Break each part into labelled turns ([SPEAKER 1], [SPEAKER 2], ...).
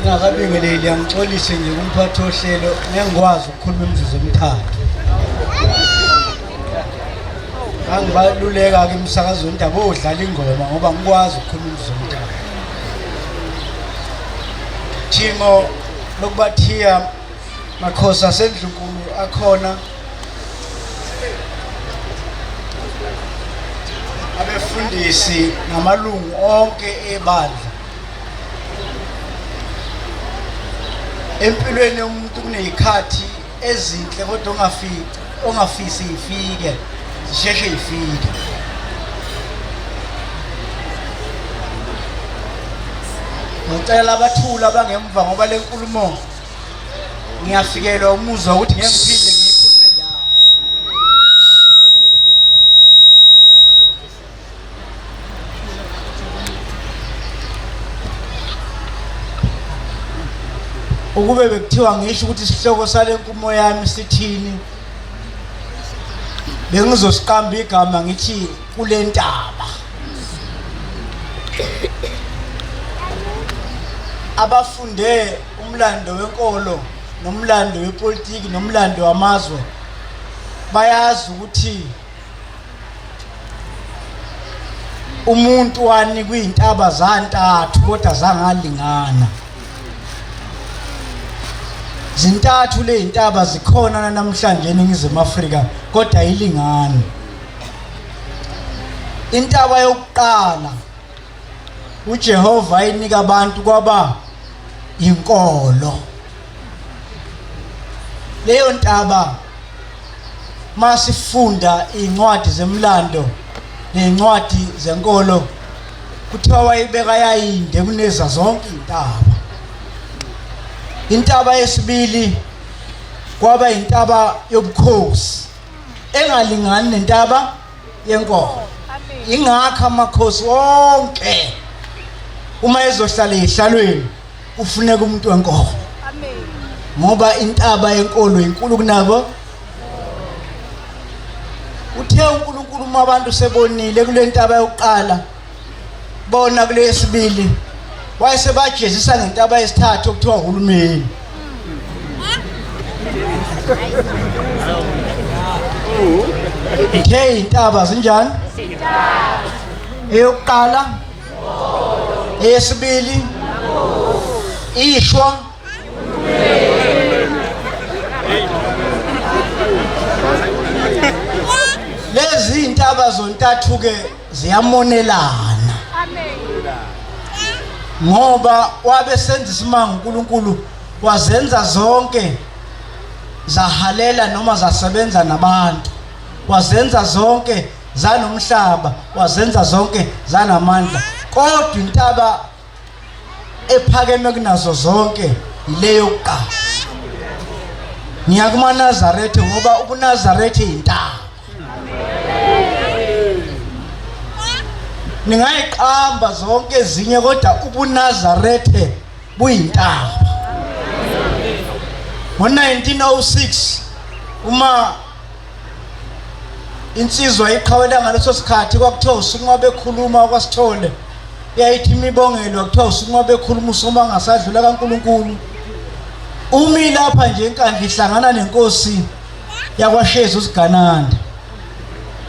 [SPEAKER 1] Ngingakabingeleli angixolise nje kumphathi ohlelo ngeke ngikwazi ukukhuluma imizuzu emithathu. Ngangibaluleka-ke emsakazweni ukuthi abodlala ingoma ngoba ngikwazi ukukhuluma imizuzu emithathu. Thingo lokubathiya makhosi asendlunkulu akhona abefundisi namalungu onke ebandla. Empilweni yomuntu kuney'khathi ezinhle kodwa ongafici ongafisi ifike zisheshe ifike. Ngicela abathula abangemva ngoba le nkulumo ngiyafikelwa umuzwa ukuthi ngeke ngiphinde ngiyikhulume ndawo. Ukube bekuthiwa ngisho ukuthi isihloko sale nkumo yami sithini, bengizosiqamba igama ngithi kule ntaba. Abafunde umlando wenkolo nomlando wepolitiki nomlando wamazwe bayazi ukuthi umuntu wanikwa iy'ntaba zantathu kodwa zangalingana. Zintathu le y'ntaba zikhona namhlanje eNingizimu Afrika kodwa ayilingani. Intaba yokuqala uJehova ayinika abantu kwaba inkolo. Leyo ntaba masifunda incwadi zemlando nezincwadi zenkolo kuthiwa wayibeka yayinde kuneza zonke intaba. Intaba yesibili kwaba intaba yobukhosi engalingani nentaba yenkolo. Ingakho amakhosi wonke uma ezohlala ehlalweni kufuneka umuntu wenkolo, ngoba intaba yenkolo inkulu kunabo. Uthe uNkulunkulu uma abantu sebonile kule ntaba yokuqala bona kule yesibili, wayesebajezisa ngentaba yesithathu okuthiwa uhulumeni. Uthe iy'ntaba zinjani? Eyokuqala, eyesibili, ishwa. Lezi iy'ntaba zontathu-ke ziyamonelana ngoba wabe senza isimanga uNkulunkulu wazenza zonke zahalela noma zasebenza nabantu, wazenza zonke zanomhlaba, wazenza zonke zanamandla, kodwa intaba ephakeme kunazo zonke yile yokuqala. Ngiya kumaNazaretha ngoba ubuNazaretha yintaba. Ningayiqamba zonke ezinye kodwa ubuNazaretha buyintaba. Ngo-1906 uma insizwa iqhawela ngaleso sikhathi kwakuthiwa uSunqwabe ekhuluma kwaSithole, yayithi imibongelo kuthiwa uSunqwabe ekhuluma usoma ngasadlula kaNkulunkulu. Umi lapha nje eNkandla ihlangana nenkosi yakwaShezi uSigananda,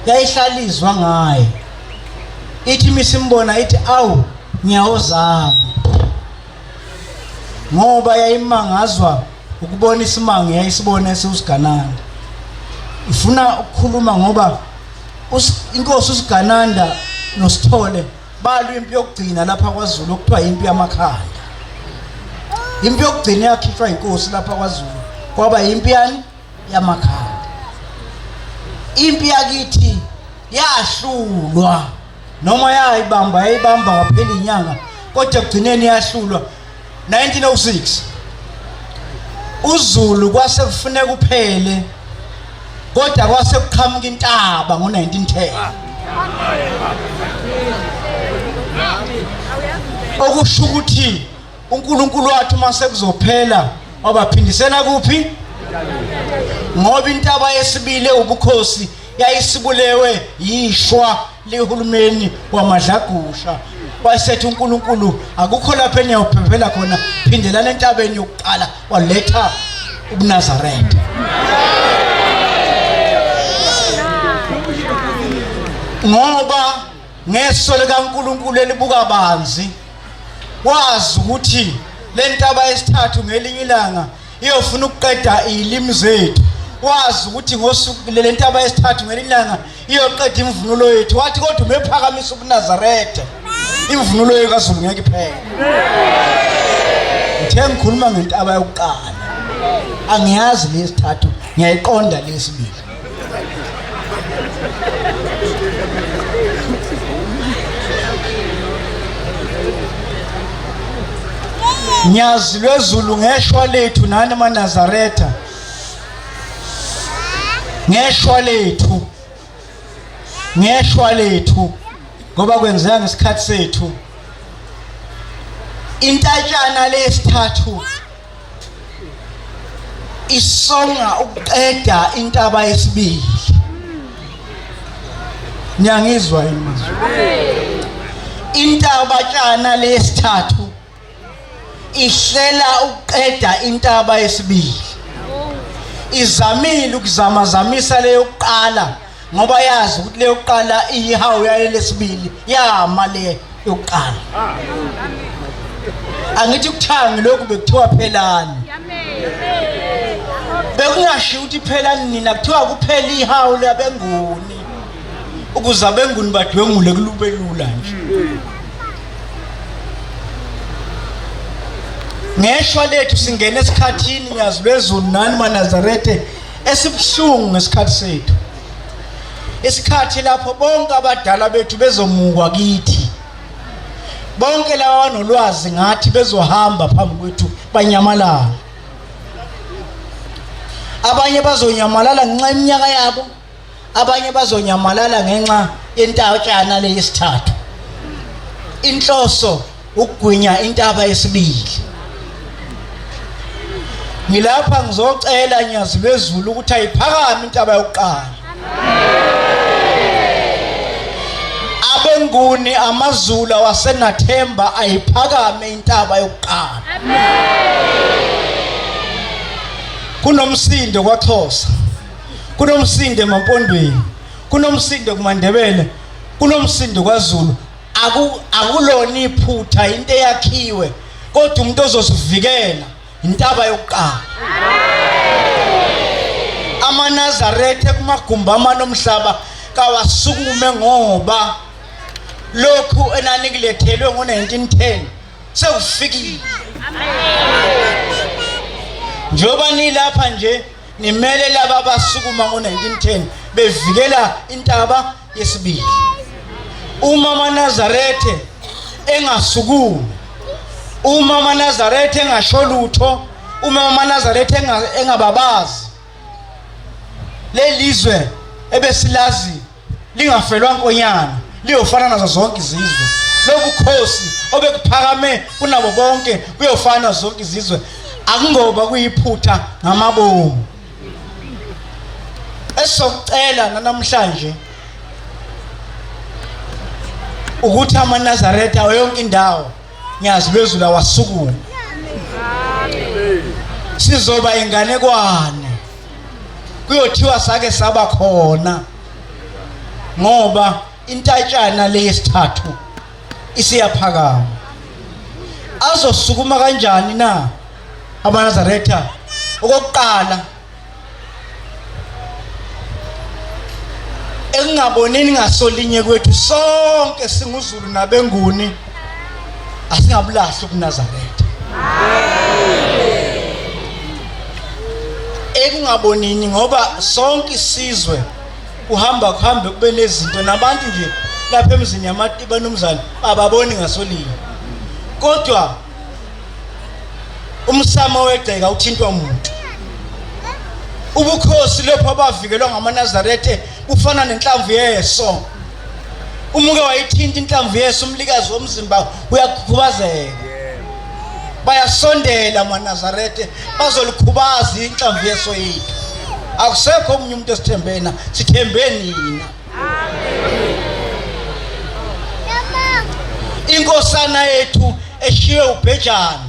[SPEAKER 1] yayihlalizwa ngaye, ithi imisimbona ithi awu ngiyawozama, ngoba yayimangazwa ukubona isimanga yayisibona esiwuSigananda. Ifuna ukukhuluma ngoba inkosi uSigananda noSithole balwa impi yokugcina lapha kwaZulu okuthiwa impi yamakhanda. Impi yokugcina yakhishwa inkosi lapha kwaZulu kwaba impi yani yamakhanda. Impi yakithi yahlulwa noma yayibamba yayibamba kwaphela inyanga kodwa ekugcineni yahlulwa 1906. UZulu kwase kufuneka uphele kodwa kwase kuqhamuka intaba ngo-1910, okusho ukuthi uNkulunkulu wathi uma sekuzophela wabaphindisela kuphi? Ngoba intaba yesibili ubukhosi yayisibulewe yishwa lihulumeni wamadlagusha. Wayesethi uNkulunkulu akukho lapho eniyawuphephela khona, phindelana entabeni yokuqala, waletha ubuNazaretha. Ngoba ngeso likaNkulunkulu elibuka banzi wazi ukuthi le ntaba yesithathu ngelinye ilanga iyofuna ukuqeda iy'limi zethu, wazi ukuthi ngosuku le ntaba yesithathu ngelinye ilanga iyoqeda imvunulo yethu. Wathi kodwa uma ephakamisa ubuNazaretha imvunulo yekaZulu ngeke iphele. Ngithe ngikhuluma ngentaba yokuqala, angiyazi lesithathu, ngiyayiqonda lesibili. Nyazi lwezulu ngeshwa lethu nani maNazaretha, ngeshwa lethu, ngeshwa lethu, ngoba kwenzeka ngesikhathi sethu. Intatshana lesithathu isonga ukuqeda intaba yesibili. Niyangizwa yini manje? Intabatshana lesithathu ihlela ukuqeda intaba yesibili. Izamile ukuzamazamisa leyokuqala ngoba yazi ukuthi leyokuqala iyihawu yalesibili, yama le yokuqala. Angithi kuthangi lokhu bekuthiwa phelani, bekungashiwo ukuthi phelani nina, kuthiwa kuphela ihawu labenguni ukuze abenguni badwengule kulube lula nje. Ngeshwa lethu singena esikhathini, nyazi lwezulu nani maNazarethe, esibuhlungu ngesikhathi sethu, isikhathi lapho bonke abadala bethu bezomukwa kithi, bonke laba banolwazi ngathi bezohamba phambi kwethu banyamalala. Abanye bazonyamalala ngenxa yeminyaka yabo, abanye bazonyamalala ngenxa yentatshana le yesithathu. Inhloso ukugwinya intaba yesibili. Ngilapha ngizocela nyazi lwezulu ukuthi ayiphakame intaba yokuqala. AbeNguni amaZulu awasenathemba, ayiphakame intaba yokuqala. Kunomsindo kwaXhosa, kunomsindo emaMpondweni, kunomsindo kumaNdebele, kunomsindo kwaZulu. Akulona iphutha, into eyakhiwe, kodwa umuntu ozosivikela intaba yokuqala. AmaNazaretha kumagumbi amane omhlaba kawasukume, ngoba lokhu enanikulethelwe ngo-1910 sekufikile. Njengoba nilapha nje nimele laba abasukuma ngo-1910 bevikela intaba yesibili. Uma amaNazarethe engasukumi, uma amaNazarethe engasho lutho, uma amaNazarethe engababazi, lelizwe ebesilazi lingafelwa nkonyana liyofana nazo zonke izizwe. Lobukhosi obekuphakame kunabo bonke kuyofana nazo zonke izizwe. Akungoba kuyiphutha ngamabomu. Esizokucela namhlanje ukuthi amaNazaretha yonke indawo nyazi lwezulu awasukuma, sizoba inganekwane, kuyothiwa sake saba khona, ngoba intatshana le yesithathu isiyaphakama. Azosukuma kanjani na amaNazaretha? Okokuqala, ekungabonini ngasolinye kwethu sonke singuZulu nabeNguni, asingabulahli ubuNazaretha. Ekungabonini, ngoba sonke isizwe kuhamba kuhambe kube nezinto nabantu nje lapha emzini yamatiba nomzane ababoni ngasolinye, kodwa umsamo wegceka uthintwa umuntu. Ubukhosi lapho abavikelwa ngamaNazarethe bufana nenhlamvu yeso. Uma uke wayithinta inhlamvu yeso, umlikazi womzimba uyakhubazeka. Bayasondela amaNazarethe bazolikhubaza inhlamvu yeso yethu. Akusekho omunye umuntu esithembena, sithembe nina. Inkosana yethu eshiye ubhejane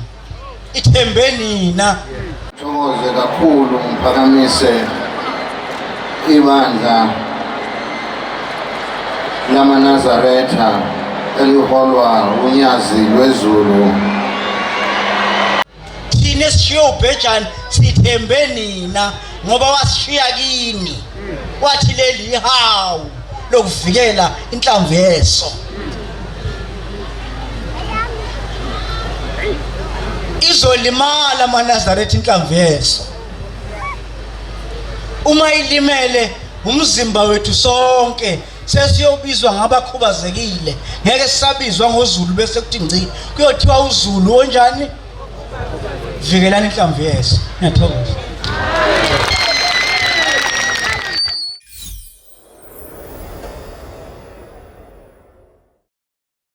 [SPEAKER 1] ithembe nina.
[SPEAKER 2] Thokoze kakhulu ngiphakamise ibandla lamaNazaretha eliholwa uNyazi lwezulu.
[SPEAKER 1] Thina esishiye ubhejane sithembe nina ngoba wasishiya kini, wathi leli ihawu lokuvikela inhlamvu yeso. Izolimala amaNazaretha inhlamvu yeso. Uma ilimele umzimba wethu sonke sesiyobizwa ngabakhubazekile, ngeke sisabizwa ngoZulu bese kuthi ngci, kuyothiwa uZulu onjani? Vikelani inhlamvu yeso. Ngiyathokoza.